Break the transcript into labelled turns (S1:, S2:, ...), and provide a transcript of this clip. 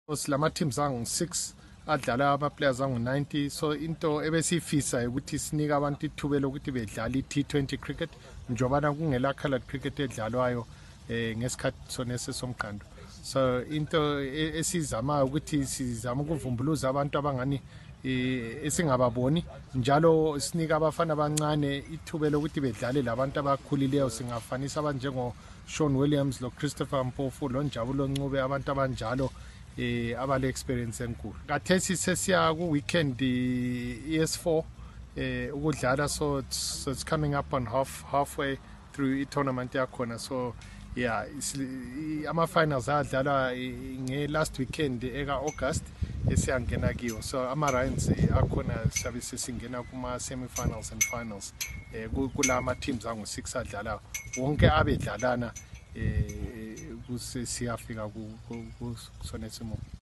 S1: Lama teams angu-6 adlala ama-players angu-90, so into ebesiyifisa ukuthi sinike abantu ithuba lokuthi bedlala i-T20 cricket njobana kungela colored cricket edlalwayo ngesikhathi sonese somqando. So into esizama ukuthi sizama ukuvumbuluza abantu abangani esingababoni njalo sinika abafana abancane ithuba lokuthi bedlale labantu abakhulileyo. Singafanisa abanjengo Sean Williams lo Christopher Mpofu lo Njabulo Ncube, abantu abanjalo abale experience enkulu. Kathesi sesiya ku weekend ES4 ukudlala, so it's coming up on halfway through i-tournament yakhona. So yeah, ama finals adlala nge last weekend eka August esiyangena kiyo. So ama rounds akhona sabe sesingena kuma semi-finals and finals kulama teams angu-6 adlala wonke abedlalana kusiyafika ku sonetimo.